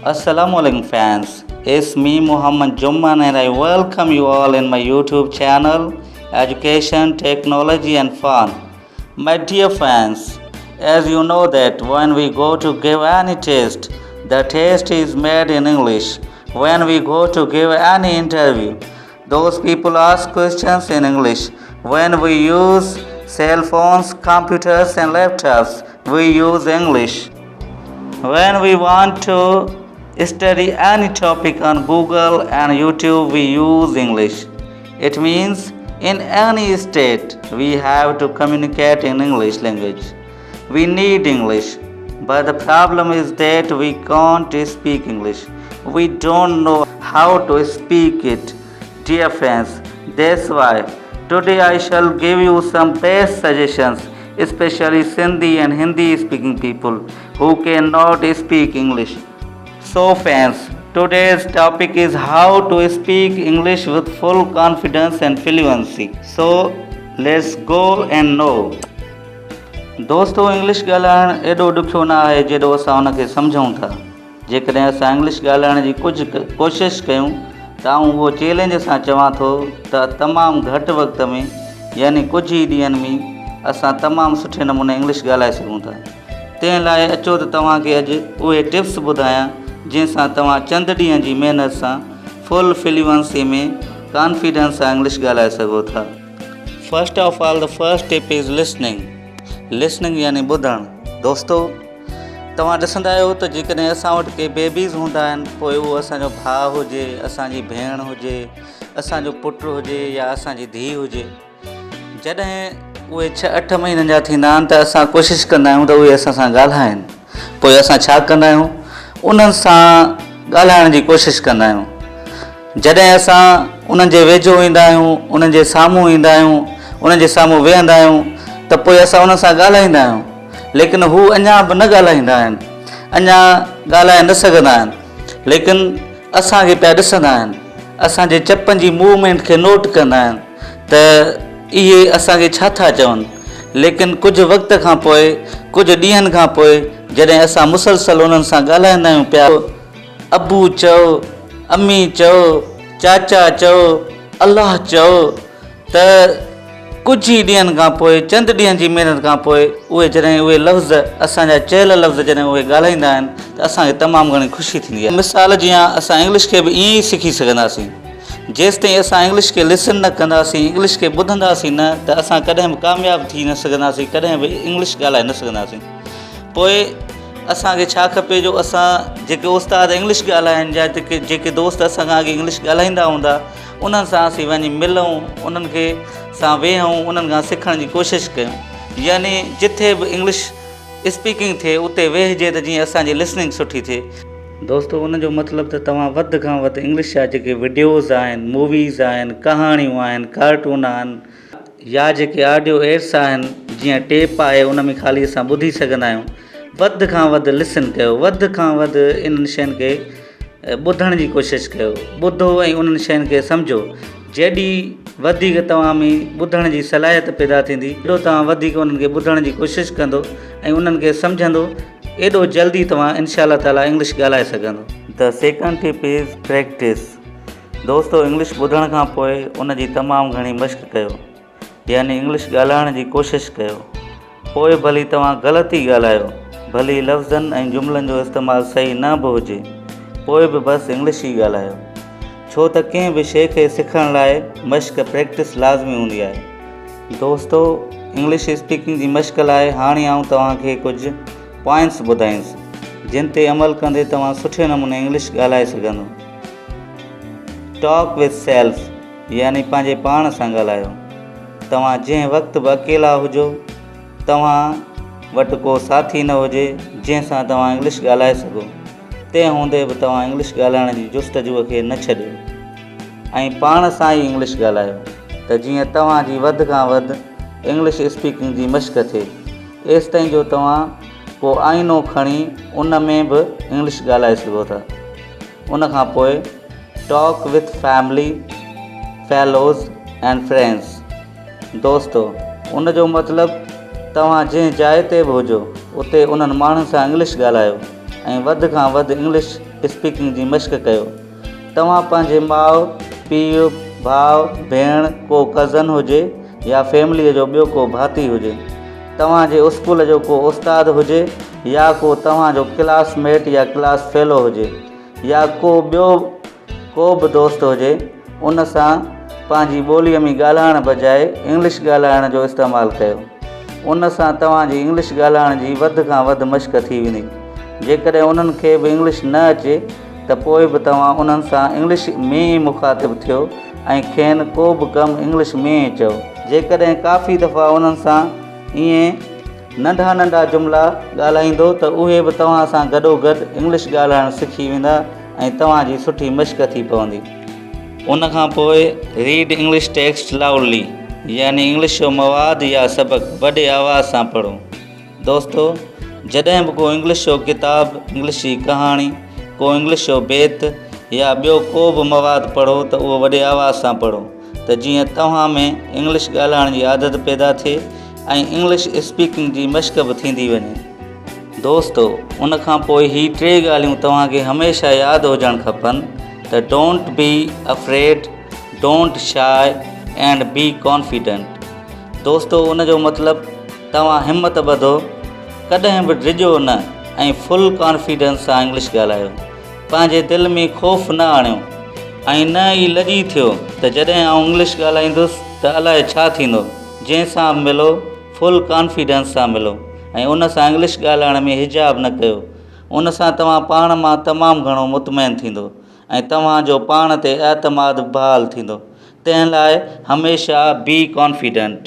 Assalamu alaikum fans, it's me Muhammad Jumman and I welcome you all in my YouTube channel Education, Technology and Fun. My dear fans, as you know that when we go to give any test, the test is made in English. When we go to give any interview, those people ask questions in English. When we use cell phones, computers and laptops, we use English. When we want to study any topic on Google and YouTube, we use English. It means in any state we have to communicate in English language. We need English, but the problem is that we can't speak English. We don't know how to speak it. Dear friends, that's why today I shall give you some best suggestions, especially Sindhi and Hindi speaking people who cannot speak English. So fans, today's topic is how to speak English with full confidence and fluency. So let's go and know. دوستو English ڳالهائڻ ايڏو ڏکيو نه آهي جيڏو اسان ان کي سمجهون ٿا. جيڪڏهن اسان انگلش ڳالهائڻ جي ڪجهه ڪوشش ڪيون ته آئون اهو چئلينج سان چوان ٿو ته تمام گهٽ وقت ۾ يعني ڪجهه ئي ڏينهن ۾ اسان تمام سٺي نموني انگلش ڳالهائي سگهون ٿا. تنهن لاء اچو ته توهان کي اڄ اهي ٽپس ٻڌايان جنهن سان توهان چند ڏينهن جي محنت سان فل فليونسي ۾ ڪانفيڊنس سان انگلش ڳالهائي سگهو ٿا. First of all the first tip is listening listening يعني ٻڌڻ دوستو توهان ڏسندا آهيو ته جيڪڏهن اسان وٽ ڪي بيبيز هوندا آهن پوء اهو اسان جو ڀاء هجي اسان جي ڀيڻ هجي اسان جو پٽ هجي يا اسان جي ڌيء هجي جڏهن اهي ڇهه اٺ مهينن جا ٿيندا آهن ته اسان ڪوشش ڪندا آهيون ته اهي اسان سان ڳالهائن پوء اسان ڇا ڪندا آهيون انهن سان ڳالهائڻ جي ڪوشش ڪندا آهيون جڏهن اسان انهن جي ويجهو ايندا آهيون، انهن جي سامهون ايندا آهيون، انهن جي سامهون ويهندا آهيون ته پوء اسان انهن سان ڳالهائيندا آهيون، ليڪن هو اڃا به نه ڳالهائيندا آهن، اڃا ڳالهائي نه سگهندا آهن، ليڪن اسان کي پيا ڏسندا آهن، اسان جي چپن جي موومينٽ کي نوٽ ڪندا آهن ته اهي اسان کي ڇا ٿا چون، ليڪن ڪجهه وقت کان پوء، ڪجهه ڏينهن کان پوء جڏهن اسان مسلسل انهن سان ڳالهائيندا آهيون پيا، ابو چئو، امي چئو، چاچا چئو، الله چئو ته ڪجهه ئي ڏينهن کان پوء چند ڏينهن جي محنت کان پوء اهي جڏهن اهي لفظ اسان جا چيل لفظ جڏهن اهي ڳالهائيندا آهن ته اسان کي تمام گهڻي خوشي ٿيندي آهي. مثال جيان اسان انگلش کي به ائين ئي سکي سگهنداسين. جيستائين اسان انگلش کي لسن نه ڪنداسين، انگلش کي ٻڌنداسين نه ته اسان ڪڏهن به ڪامياب ٿي نه سگهنداسين، ڪڏهن به انگلش ڳالهائي نه سگهنداسين. پوء اسان کي ڇا کپي جو اسان جيڪي استاد انگلش ڳالهائن يا جيڪي جيڪي دوست اسان کان اڳي انگلش ڳالهائيندا هوندا انهن سان اسين وڃي ملون انهن کي سان ويهون انهن کان سکڻ جي ڪوشش ڪيون يعني جٿي به انگلش اسپيڪنگ ٿئي اتي ويهجي ته جيئن اسان جي لسننگ سٺي ٿئي. دوستو ان جو مطلب ته توهان وڌ کان وڌ انگلش جا جيڪي وڊيوز آهن موويز آهن ڪهاڻيون آهن ڪارٽون آهن يا جيڪي آڊيو ايڊس آهن جيئن ٽيپ آهي ان ۾ خالي اسان ٻڌي سگهندا آهيون وڌ کان وڌ لسن ڪيو وڌ کان وڌ انهن شين کي ٻڌڻ جي ڪوشش ڪيو ٻڌو ۽ انهن شين کي سمجهو جيڏي وڌيڪ توهان ۾ ٻڌڻ جي صلاحيت پيدا ٿيندي ايڏو توهان وڌيڪ انهن کي ٻڌڻ جي ڪوشش ڪندو ۽ انهن کي سمجهندو ايڏو جلدي توهان انشاء الله تعالي انگلش ڳالهائي سگهندو. The second tip is practice. دوستو انگلش ٻڌڻ کان پوء ان جي تمام گهڻي مشق ڪيو يعني انگلش ڳالهائڻ جي ڪوشش ڪيو پوء ڀلي توهان غلط ئي ڳالهايو ڀلي لفظن ۽ جملن جو استعمال صحيح نه به هجي پوء به بس انگلش ئي ڳالهايو ڇو ته ڪنهن به شيء کي سکڻ لاء مشق پريڪٽس لازمي هوندي آهي. دوستو انگلش اسپيڪنگ جي مشق لاء هاڻي آئون توهان کي ڪجهه پوائنٽس ٻڌائينس جن تي عمل ڪندي توهان سٺي نموني انگلش ڳالهائي سگهندو. ٽاڪ وٿ سيلف يعني پنهنجي پاڻ سان ڳالهايو. توهان جنهن وقت به اڪيلا هجو، توهان وٽ ڪو ساٿي نه هجي جنهن سان توهان انگلش ڳالهائي سگهو، تنهن هوندي به توهان انگلش ڳالهائڻ جي جستجوء کي نه ڇڏيو ۽ پاڻ سان ئي انگلش ڳالهايو ته جيئن توهان جي وڌ کان وڌ انگلش اسپيڪنگ جي مشق ٿئي ايستائين جو توهان ڪو آئينو کڻي ان ۾ به انگلش ڳالهائي سگهو ٿا. ان کان پوء talk with family, fellows and friends دوستو ان جو مطلب توهان جنهن جاء تي به هجو اتي انهن ماڻهن سان انگلش ڳالهايو ۽ وڌ کان وڌ انگلش اسپيڪنگ جي مشق ڪيو. توهان پنهنجي ماء، پيء، ڀاء، ڀيڻ، ڪو ڪزن هجي يا فيمليء جو ٻيو ڪو ڀاتي هجي، توهان جي اسڪول جو ڪو استاد هجي يا ڪو توهان جو ڪلاس ميٽ يا ڪلاس فيلو هجي يا ڪو ٻيو ڪو به دوست هجي، ان سان پنهنجي ٻوليء ۾ ڳالهائڻ بجاء انگلش ڳالهائڻ جو استعمال ڪيو. ان سان توهان جي انگلش ڳالهائڻ جي وڌ کان وڌ مشق ٿي ويندي. جيڪڏهن انهن کي به انگلش نه اچي ته پوء به توهان انهن سان انگلش ۾ ئي مخاطب ٿيو ۽ کين ڪو به ڪم انگلش ۾ ئي چئو. جيڪڏهن ڪافي دفعا انهن سان ائين ننڍا ننڍا جملا ڳالهائيندو ته اهي به توهان سان گڏوگڏ انگلش ڳالهائڻ سکي ويندا ۽ توهان جي سٺي مشق ٿي پوندي. ان کان پوء ريڊ انگلش ٽيڪسٽ لاؤڊلي يعني انگلش جو مواد يا سبق وڏي آواز سان پڙهو. دوستو جڏهن به ڪو انگلش جو ڪتاب، انگلش جي ڪهاڻي، ڪو انگلش جو بيت يا ٻيو ڪو به مواد پڙهو ته اهو وڏي آواز سان پڙهو ته جيئن توهان ۾ انگلش ڳالهائڻ جي عادت پيدا ٿئي ۽ انگلش اسپيڪنگ جي مشق به ٿيندي وڃي. دوستو ان کان پوء هي ٽي ڳالهيون توهان کي هميشه ياد هجڻ کپن ته don't be afraid, don't shy and be confident. دوستو ان جو مطلب توهان همت ٻڌو، ڪڏهن به ڊڄو نه ۽ فل ڪانفيڊنس سان انگلش ڳالهايو. پنهنجي دل ۾ خوف نه آڻيو ۽ نه ئي لڄي ٿيو ته جڏهن آئون انگلش ڳالهائيندس ته الائي ڇا ٿيندو. جنهن سان به ملو فل ڪانفيڊنس سان ملو ۽ ان سان انگلش ڳالهائڻ ۾ حجاب نه ڪيو. ان سان توهان پاڻ مان تمام گهڻو مطمئن ٿيندو ۽ توهان جو پاڻ تي اعتماد به بحال ٿيندو. تنهن لاء هميشه بي ڪانفيڊنٽ.